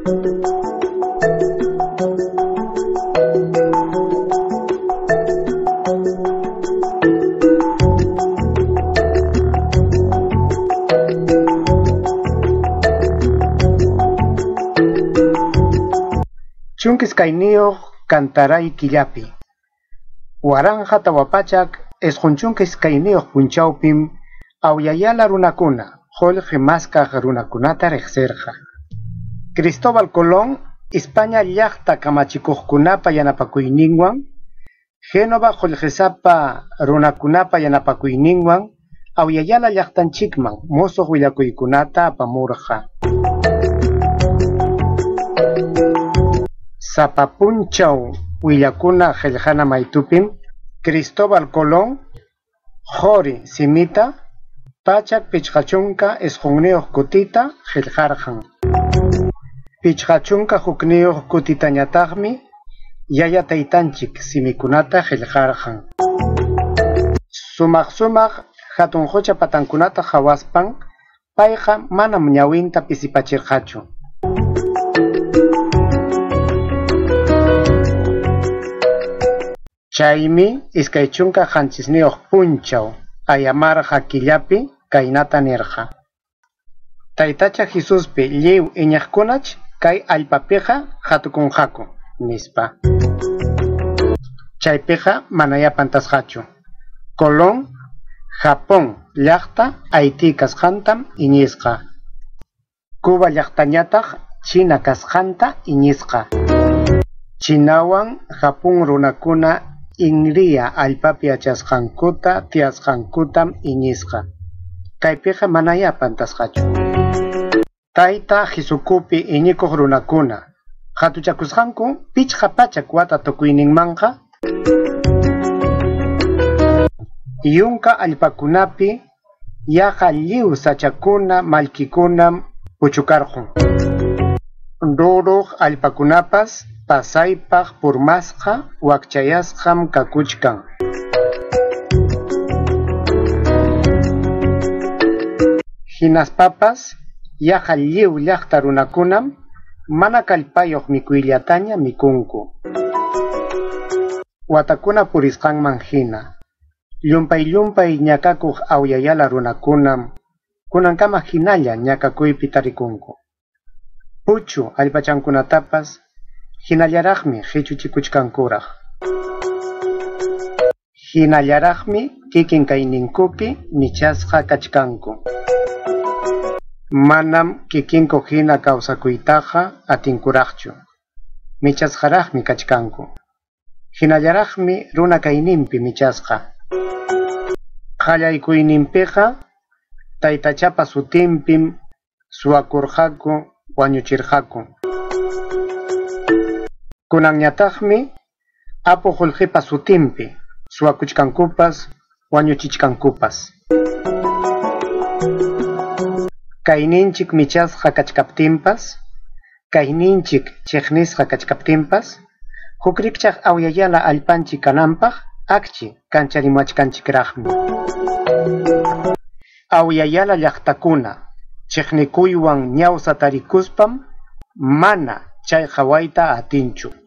Chunka iskayniyuq kantaray killapi, 1492 punchawpim Awyayala runakuna qullqi maskaq runakunata riqsirqa. Cristóbal Colón España llaqta kamachikuqkunapa yanapakuyninwan, Génova qullqisapa runakunapa yanapakuyninwan Awyayala llaqtanchikman musuq willakuykunata apamurqa. Sapa punchaw willakuna qillqana maytupim Cristóbal Colón quri simita 159 kutita qillqarqan. 51 kutitañataqmi yaya taytanchik simikunata qillqarqan. Sumaq sumaq hatun qucha patankunata qawaspan payqa manam ñawinta pisipachirqachu. Chaymi 27 punchaw ayamarqa killapi kaynata nirqa: Taytacha Jesuspi lliw iñiqkunach kay allpapiqa qhatukunqaku, nispa. Chaypiqa manayá pantasqachu. Colón, Japón llaqta Haití kasqantam iñisqa. Cuba llaqtañataq China kasqanta iñisqa. Chinawan Japón runakuna Inria allpapi yachasqankuta tiyasqankutam iñisqa. Kaypiqa manayá pantasqachu. Tayta Jesukupi iñikuq runakuna hatuchakusqanku 500 wata tukuyninmanqa yunka allpakunapi yaqa lliw sachakuna mallkikunam puchukarqun. Ruruq allpakunapas pasaypaq purmasqa wakchayasqam kakuchkan. Hinaspapas yaqa lliw llaqta runakunam mana kallpayuq mikuyllataña mikunku. Watakuna purisqanman hina, llumpay llumpay ñakakuq Awyayala runakunam kunankama hinalla ñakakuypi tarikunku. Puchu allpachankunatapas hinallaraqmi qichuchikuchkankuraq. Hinallaraqmi kikin kayninkupi michasqa kachkanku. Manam kikinku hina kawsakuytaqa atinkuraqchu. Michasqaraqmi kachkanku. Hinallaraqmi runa kayninpi michasqa. Qallaykuyninpiqa taytachapa sutinpim suwakurqaku, wañuchirqaku. Kunanñataqmi apu qullqipa sutinpi suwakuchkankupas, wañuchichkankupas. Kayninchik michasqa kachkaptinpas, kayninchik chiqnisqa kachkaptinpas, huk rikchaq Awyayala allpanchik kananpaq akchi kancharimuwachkanchikraqmi. Awyayala llaqtakuna chiqnikuywan ñawsa tarikuspam mana chay qawayta atinchu.